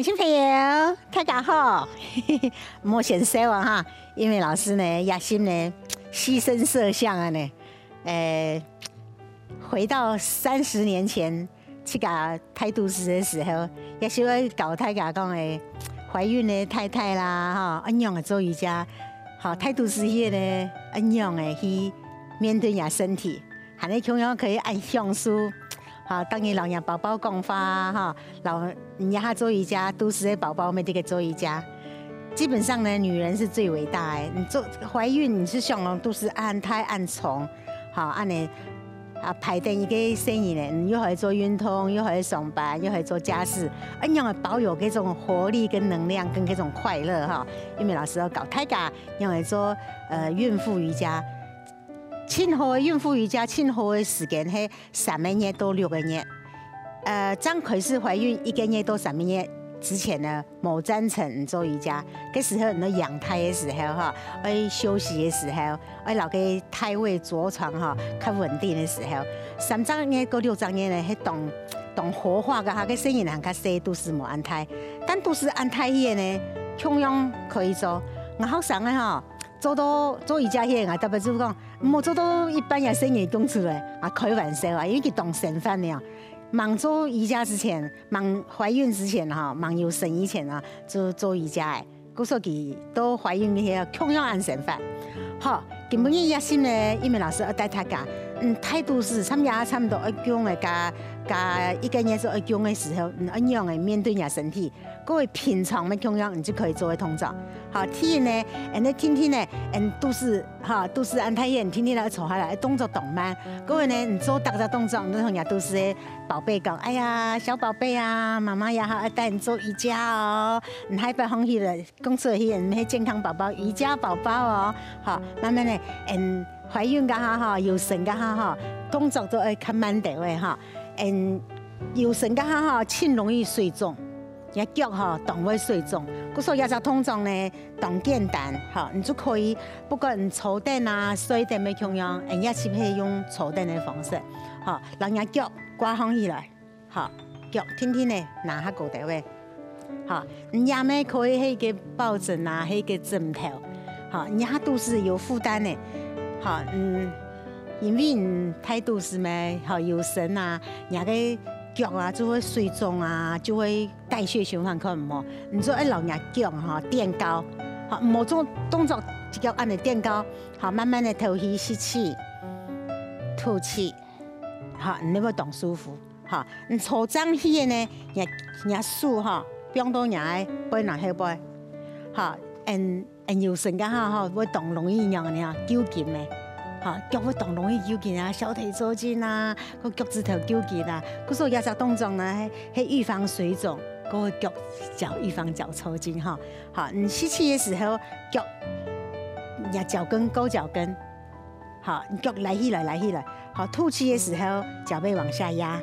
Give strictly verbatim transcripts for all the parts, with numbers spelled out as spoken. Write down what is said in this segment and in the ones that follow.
小朋友，大家好，莫嫌笑啊哈，因為老師呢，野心呢，犧牲色相啊呢，呃，回到三十年前，自家大肚屎个時候，也係會教大家講誒，懷孕个太太啦，哈，恁樣个做瑜伽，好，大肚屎个呢，恁樣个去面對人身體。 還係共樣可以恁享受，哈，當然摎若寶寶講話，哈，摎若下做瑜伽，肚屎个寶寶乜在該做瑜伽。基本上呢，女人是最偉大个。你做懷孕，你係想肚屎恁大恁重，哈，恁樣啊，排等一個生日呢，你又可以做運動，又可以上班，又可以做家事，恁樣个保有這種活力跟能量跟這種快樂哈。因為老師要教大家，樣來做呃孕婦瑜伽。 盡好个孕婦瑜伽，盡好个時間係三個月到六個月。呃，正開始懷孕一個月到三個月之前呢，無贊成你做瑜伽。該時候你愛養胎个時候哈，愛休息个時候，愛摎該胎位著床哈，較穩定个時候。三隻月到六隻月呢，係當當活化个哈，該細人還較細，肚屎無恁大。但肚屎恁大去个呢，共樣可以做。𠊎學生个吼， 做到做瑜伽去，𠊎特別就講，莫做到一半也細人降出來，啊，開玩笑啊，因為佢當生份了。吂做瑜伽之前，吂懷孕之前哈，吂有生以前啊，就做瑜伽个。故所佢到懷孕个時候，共樣恁生份。好，今晡日夜深呢，一鳴老師愛帶大家，嗯，大肚屎差不多差不多愛降个，加加一個月就愛降个時候，嗯，恁樣个面對若身體。 各位平常乜共樣，你就可以做个動作。好，第一呢，恁呢定定呢，恁肚屎，哈，肚屎恁大，恁定定來坐下來，動作當慢。各位呢，你做逐隻動作，你都同若肚屎个寶貝講：「哎呀，小寶貝啊，媽媽呀，哈，愛帶你做瑜伽哦。」你下擺䟘起來，講出來，你係健康寶寶，瑜伽寶寶哦。好，慢慢的，恁懷孕該下哈，有身該下哈，動作都愛較慢兜仔哈。恁有身該下哈，盡容易水腫。 若腳吼，當會水腫。故所這隻動作呢，當簡單，吼，你就可以，不管你坐等啊、睡等乜共樣，恁也係可以用坐等个方式，吼，摎若腳掛䟘起來，吼，腳定定个拿較高兜仔，吼，你也乜可以係一個抱枕啊，係一個枕頭，吼，你這肚屎有負擔个，吼，嗯，因為你大肚屎乜，吼，有身啊，若个腳啊就會水腫啊，就會 代謝循環較毋好，你就愛摎若腳吼墊高，吼，毋好做動作一腳恁呢墊高，吼，慢慢的敨氣，吸氣，吐氣，吼，你會當舒服，吼。你坐正去个呢，若若手吼，放到若个背囊後背，吼，嗯。 恁有身該下吼，會當容易仰仔呢，糾筋个，吼，腳會當容易糾筋啊，小腿抽筋啊，个腳趾頭糾筋啊。故所這隻動作呢，係係預防水腫，个腳腳預防腳抽筋吼。好，你吸氣个時候，腳若腳跟勾腳跟，好，你腳拉起來拉起來。好，吐氣个時候，腳背往下壓。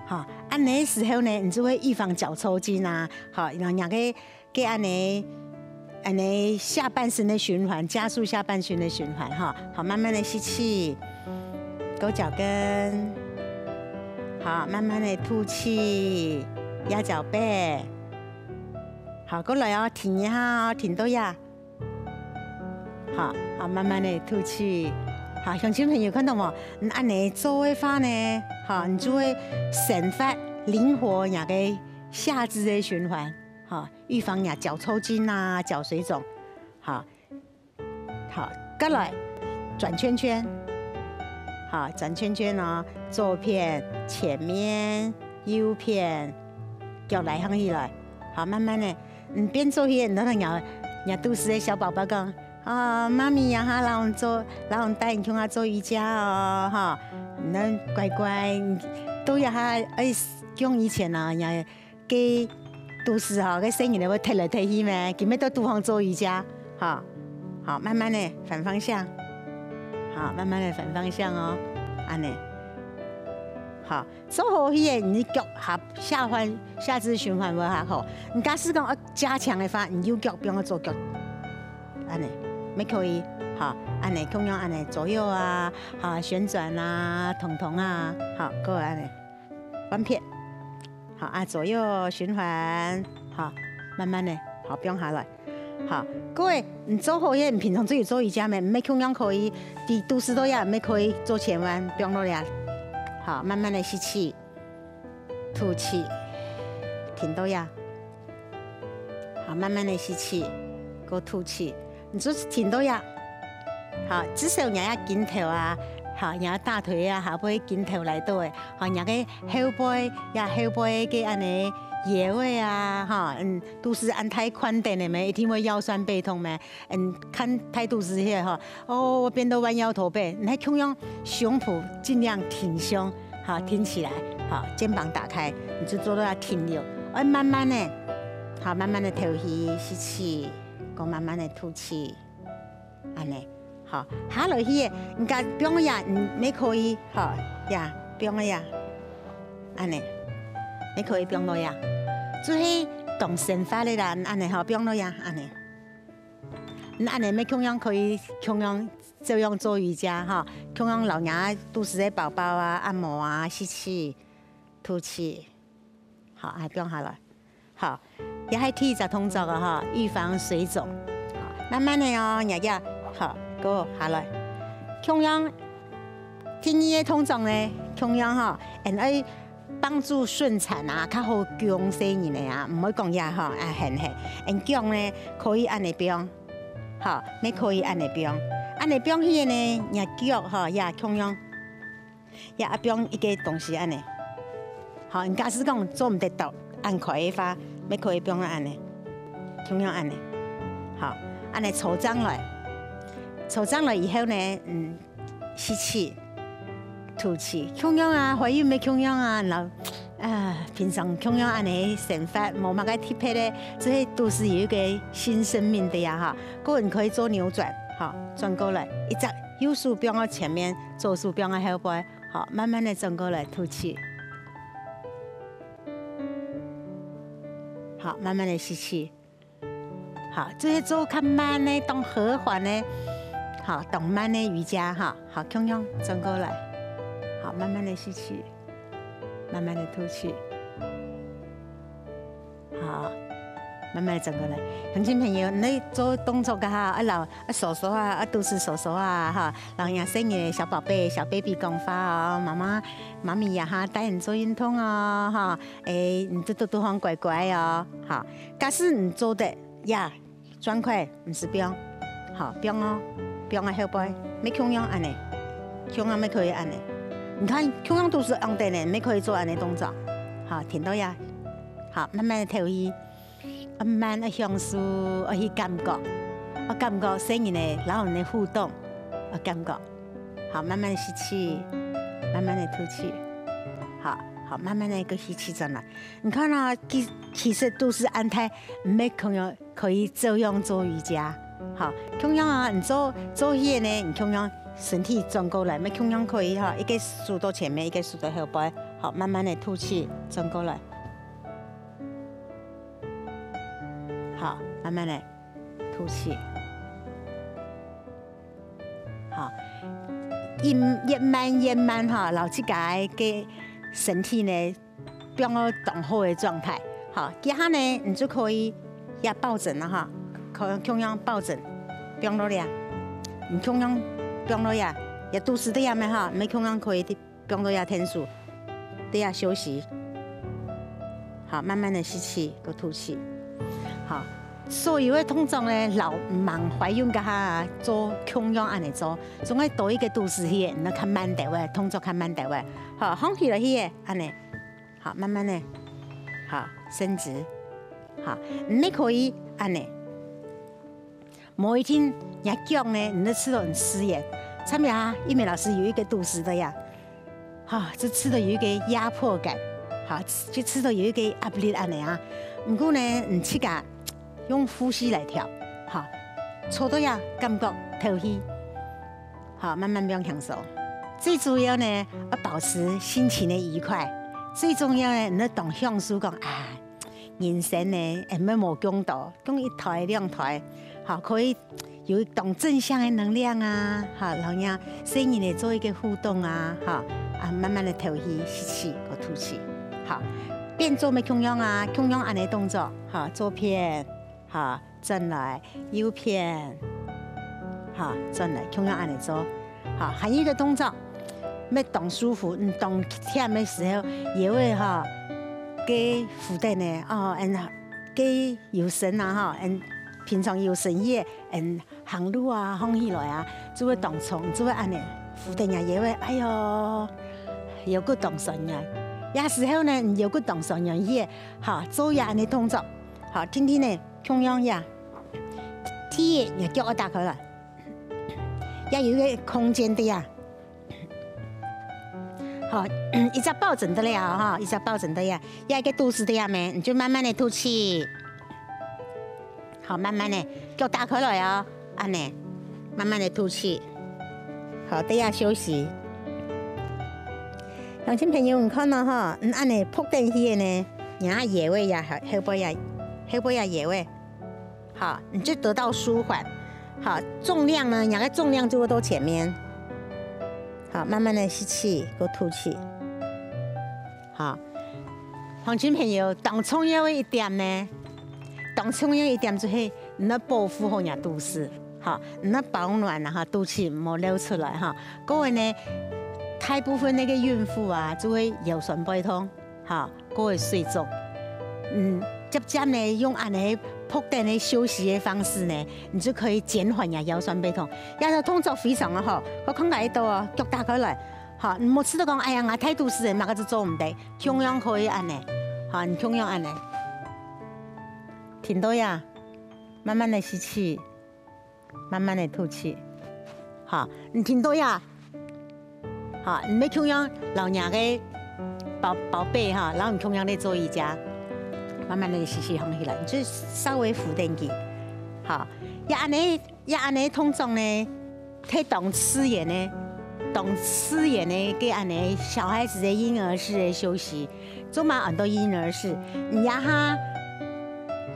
好，恁呢个時候呢，你就會預防腳抽筋啊。好，然後若个 个恁呢，恁呢下半身个循環，加速下半身个循環哈。好，慢慢的吸氣，勾腳跟，好，慢慢的吐氣，壓腳背。好，過來哦，停一下哦，停到這。好，好，慢慢的吐氣。好，鄉親朋友看到無？你恁呢做个話呢，好，你就會生發靈活若个下肢个循環。 哈，預防若腳抽筋啊、腳水腫。哈，好，過來轉圈圈。哈，轉圈圈哦，左片、前面、右片，腳拉䟘起來。好，慢慢的，你邊做戲，你同若若肚屎个小寶寶講：「啊，媽咪呀哈，摎𠊎做，摎𠊎帶你共下做瑜伽哦，哈。」你乖乖，你都要哈，哎，用以前啊，若 个肚屎吼，个細人仔會踢來踢去咩？佢乜在肚項做瑜伽，吼，好，慢慢的反方向，好，慢慢的反方向哦，恁呢，好，做好去个，你腳下下換下肢循環會較好。你假使講愛加強个話，你右腳變做左腳，恁呢，乜可以，好，恁呢，共樣恁呢，左右啊，好，旋轉啊，動動啊，好，各位恁呢。 換片。好啊，左右循環，好，慢慢的，好，放下來。好，各位，你做好以後，你平常就有做瑜伽無？毋係共樣可以，在肚屎肚肚也可以做前彎，放落來。好，慢慢的吸氣，吐氣，停到這。好，慢慢的吸氣，過吐氣，你就停到這。好，至少你个肩頭啊，好，你个大腿啊，下背肩頭來到个，好，你个後背呀，後背个恁呢腰仔啊，哈，嗯，肚屎恁大寬點个咩，一定會腰痠背痛咩？嗯，看大肚屎个吼，哦，我變到彎腰駝背，你係共樣胸脯盡量挺胸，好，挺起來，好，肩膀打開，你就做到要挺腰，愛慢慢的，好，慢慢的透氣，吸氣，過慢慢的吐氣。 恁呢，好，下落去个，你家放个呀，嗯，也可以，好，呀，放个呀，恁呢，也可以放落呀，就係當生活个啦，恁呢，好，放落呀，恁呢，嗯，恁呢，也共樣可以，共樣照樣做瑜伽，哈，共樣摎若肚屎个寶寶啊，按摩啊，吸氣，吐氣。 好，啊，放下來。好，這係第一隻動作啊，哈，預防水腫。好，慢慢的哦，若這，好，過下來。共樣，第二个動作呢，共樣哈，恁愛幫助順產啊，較好降細人个啊，毋好講這哈，啊，很很，恁腳呢，可以恁呢放，好，也可以恁呢放，恁呢放去个呢，若腳哈，也共樣 也愛放一個東西恁呢。好，你假使講做毋得到恁開个話，也可以放到恁呢，共樣恁呢。好，恁呢坐正來，坐正來以後呢，嗯，吸氣，吐氣，共樣啊，懷孕也共樣啊，然後啊，平常共樣恁呢生活，無麼个特別个，這係肚屎有一個新生命个呀哈，個人可以做扭轉，好，轉過來，一隻右手放到前面，左手放到後背， 好，慢慢的轉過來吐氣。好，慢慢的吸氣。好，這係做較慢个，當和緩个，好，當慢个瑜伽哈。好，共樣轉過來。好，慢慢的吸氣，慢慢的吐氣。 好，慢慢轉過來。鄉親朋友，你做動作个哈，愛摎，愛掃掃啊，愛肚屎掃掃啊，哈，摎若細人个小寶貝、小baby講話哦，媽媽、媽咪呀哈，帶你做運動哦，哈，誒，你就在肚項乖乖哦，哈。假使你做得呀，轉開，毋使放，好，放哦，放个後背，也共樣恁呢，共樣也可以恁呢。你看，共樣肚屎仰等呢，也可以做恁呢動作，好，停到這。 好，慢慢的透氣，慢慢的享受，愛去感覺，愛感覺細人个摎人个互動，愛感覺。好，慢慢的吸氣，慢慢的吐氣。好，好，慢慢的一個吸氣轉來。你看啊，其，其實肚屎恁大，也可以，可以照樣做瑜伽。好，共樣啊，你做，做起个呢，你共樣身體轉過來，也共樣可以哈，一個手到前面，一個手到後背。好，慢慢的吐氣，轉過來。 好，慢慢的吐氣。好，越，越慢越慢哈，摎自家个身體呢，放到當好个狀態。好，這下呢，你就可以也抱枕了哈，可，共樣抱枕，放落這，你共樣放落這，也肚屎在這面哈，也共樣可以 放到這𢯭手，在這休息。好，慢慢的吸氣，過吐氣。好，所有个動作呢，摎吂懷孕該下做共樣恁呢做，總愛多一個肚屎去，那較慢兜仔，動作較慢兜仔。好，䟘起來去，恁呢。好，慢慢的，好，伸直。好，你可以恁呢。 無一定，若腳呢，你都試著很自然。上面啊，玉美老師有一個肚屎个呀，哈，就試著有一個壓迫感，哈，就試著有一個壓力恁呢啊。毋過呢，你自家用呼吸來調，哈，坐到這感覺透氣，好，慢慢放輕鬆。最主要呢，要保持心情的愉快。最重要呢，你要懂享受講啊， 人生呢，毋係無共多，共一胎兩胎，好，可以有當正向个能量啊，好，然後呢，細人仔做一個互動啊，好，啊，慢慢的透氣，吸氣，過吐氣，好，變做乜共樣啊，共樣恁仔動作，哈，左片，哈，轉來，右片，哈，轉來，共樣恁仔做。哈，還有一個動作，乜當舒服，嗯，當忝个時候，也會哈，該扶等呢，哦，嗯，該有神啊，哈，嗯，平常有神意个，嗯， 行路啊，䟘起來啊，就會當重，就會恁仔，扶等若腰仔，哎喲，腰骨當痠軟。這時候呢，你腰骨當痠軟去，哈，做這恁仔動作，好，定定呢，共樣這，第一，若腳愛打開來，這有一個空間个啊，好，一隻抱枕个了哈，一隻抱枕个啊，這一個肚屎个啊咩，你就慢慢个吐氣。 好，慢慢个，腳打開來哦，恁仔，慢慢个吐氣。好，等下休息。鄉親朋友，你看到吼，嗯，恁仔仆等去个呢，你啊腰仔也好，後背也，後背也腰仔，好，你就得到舒緩。好，重量呢，你个重量就會到前面。好，慢慢个吸氣，過吐氣。 哈，鄉親朋友，當重要个一點呢，當重要一點就係你愛保護好若肚屎，哈，你愛保暖啊，哈，肚臍毋好漏出來哈。過後呢，大部分該個孕婦啊，就會腰痠背痛，哈，過後水腫。嗯，漸漸呢，用恁仔仆等个休息个方式呢，你就可以減緩若腰痠背痛。這個動作非常个好，𠊎看𠊎到啊，腳打開來， 好，你莫試著講，哎呀，𠊎大肚屎，麼个就做毋得，共樣可以恁仔。好，你共樣恁仔，停到這，慢慢个吸氣，慢慢个吐氣。好，你停到這，好，你愛共樣摎若个寶，寶貝哈，摎你共樣來做瑜伽，慢慢个吸氣，䟘起來，你就稍微扶等佢。好，這恁仔 這恁仔動作呢，係當自然个，當自然个，該恁仔小孩子个嬰兒式个休息，做麼个安到嬰兒式？你這下，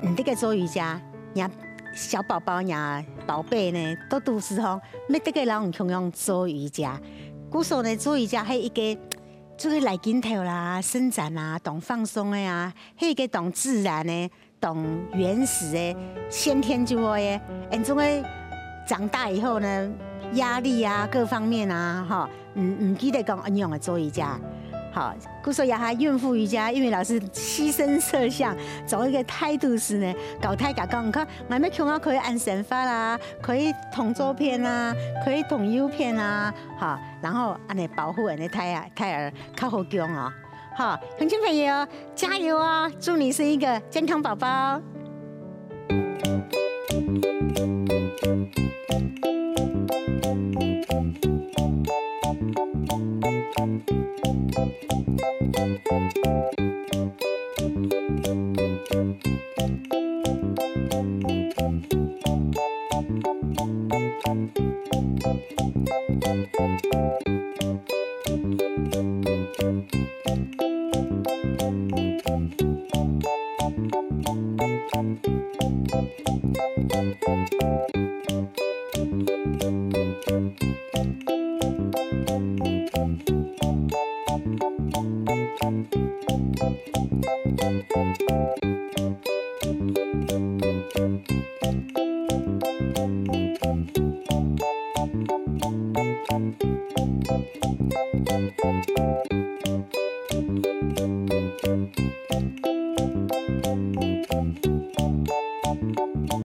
你這個做瑜伽，若小寶寶、若寶貝呢，到肚屎項，乜這個摎你共樣做瑜伽。故所呢，做瑜伽係一個，就係來筋頭啦、伸展啦，當放鬆个啊，係一個當自然个， 當原始个，先天就會个。恁總个長大以後呢，壓力啊，各方面啊，吼，毋，毋記得講仰般个做瑜伽。好，故所這下孕婦瑜伽，因為老師犧牲色相，做一個態度是呢，教大家講，你看，𠊎乜共樣可以恁生活啦，可以動左片啊，可以動右片啊，好，然後恁仔保護恁仔胎兒，胎兒較好降哦。好，鄉親朋友， 加油哦！祝你生一個健康寶寶。